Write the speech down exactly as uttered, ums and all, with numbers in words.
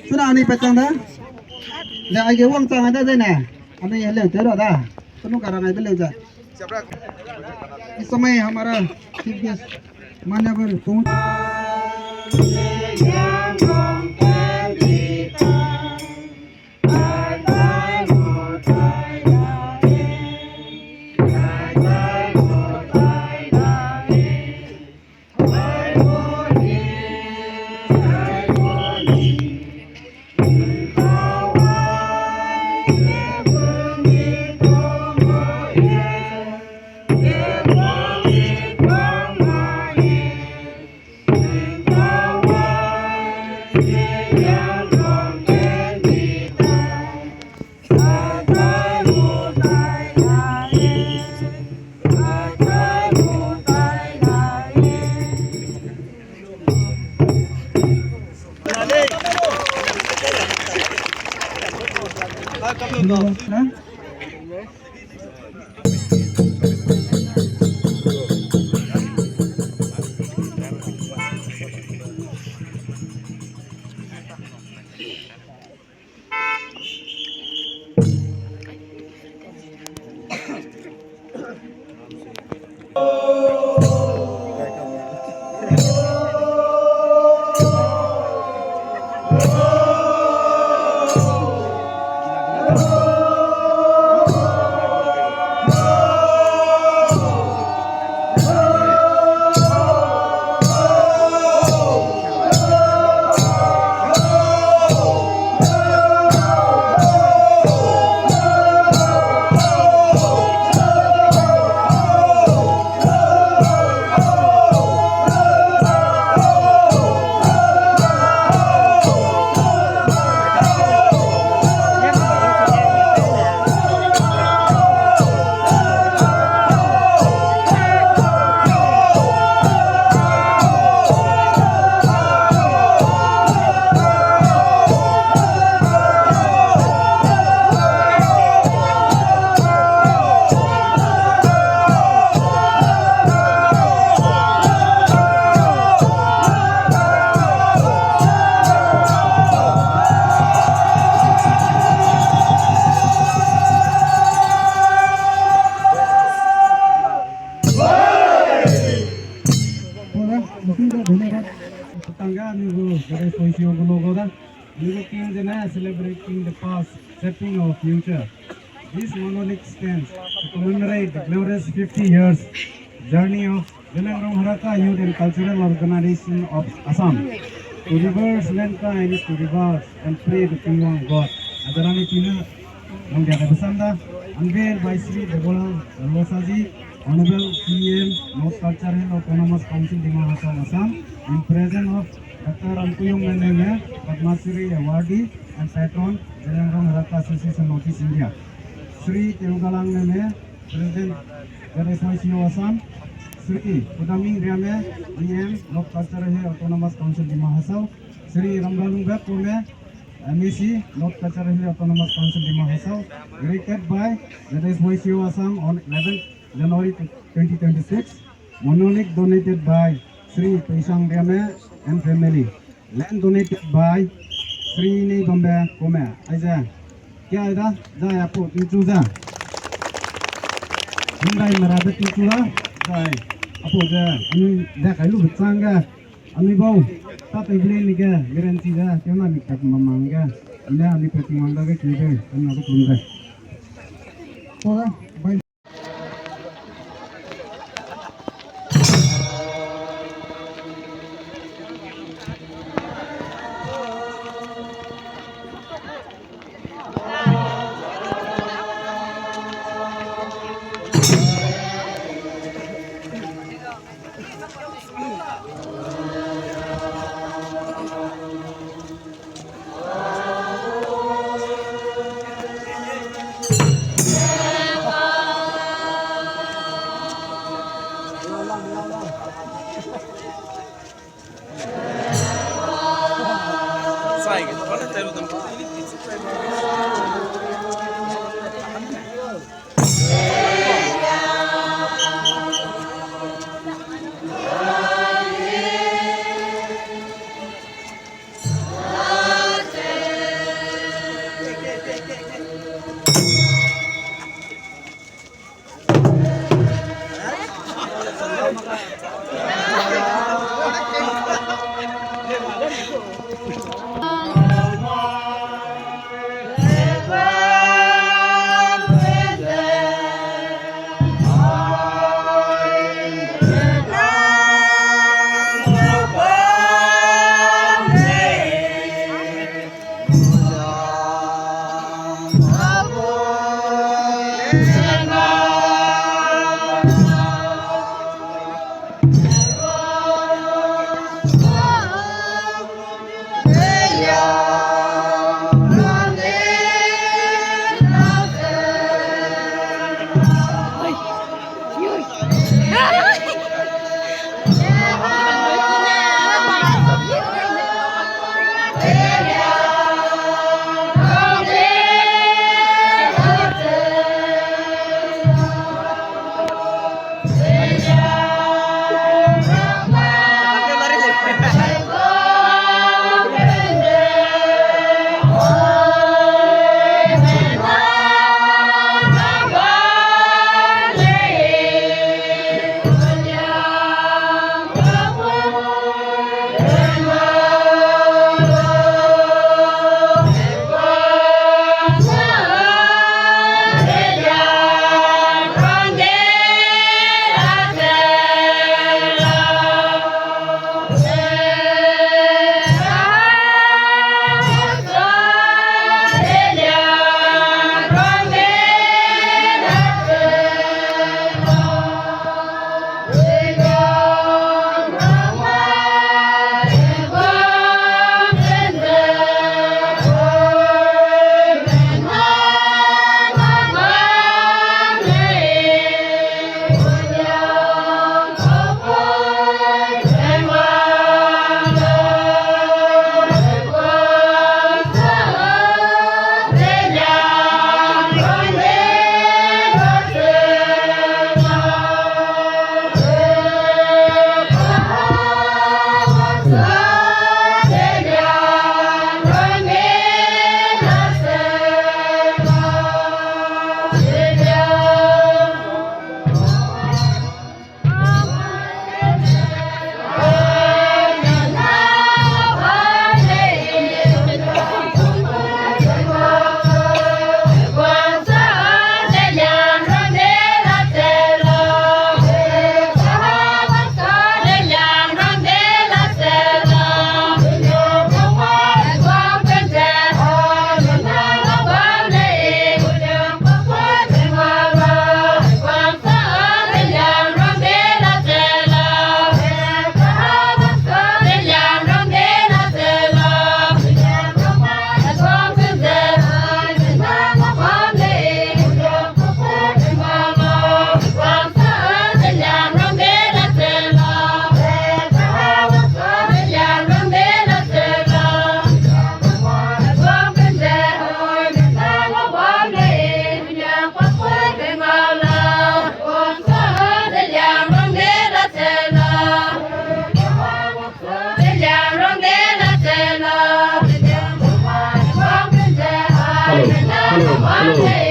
Suna anui pechang da. Le aige wangchang da zene. Anui heleu te ra da. Sunu karang ai beleu za. इस समय हमारा chief guest मान्यवर पहुंच Tangga anui gu Gade's Voice Youth gu logo da. Anui gu theme zene celebrating the past, shaping our future. This monolith stands to commemorate the glorious fifty years journey of Zeliangrong Heraka Youth and Cultural Organization of Assam. To reverse mankind is to reverse and pray the Tingwang God. Ajarani Tingwang Nongdiakaibe sam da, unveiled by Shri Debolal Losaji, Honorable C E M, North Cachar Hills Autonomous Council, Dima Hasao, Assam, in presence of Doctor Ramkuyung Menneme, Padma Shri awardee and patron, Zeliangrong Heraka Association, Northeast India. Shri Teugalang Meme, President, Gade's Voice Youth Assam, Shri Kudaming Riame, E M, North Cachar Hills Autonomous Council, Dima Hasao, Shri Ramralungbe Kome, M A C, North Cachar Hills Autonomous Council, Dima Hasao, erected by Gade's Voice Youth Assam on eleventh January twenty twenty-six. Monolith donated by Shri Peisang Riame and family. Land donated by Shri Neibambe Kome. Aize, kia da, zai apu tingchu za. Hindai merabe tingchu la, zai apu ze, anui da kai lu bechang ge, anui bau, ta tei bile ni ge, guarantee ze, tiuna mi tak mamang ge, ina anui pe Tingwang dage kibe, anui adu kum de. Ora, bai. Hello.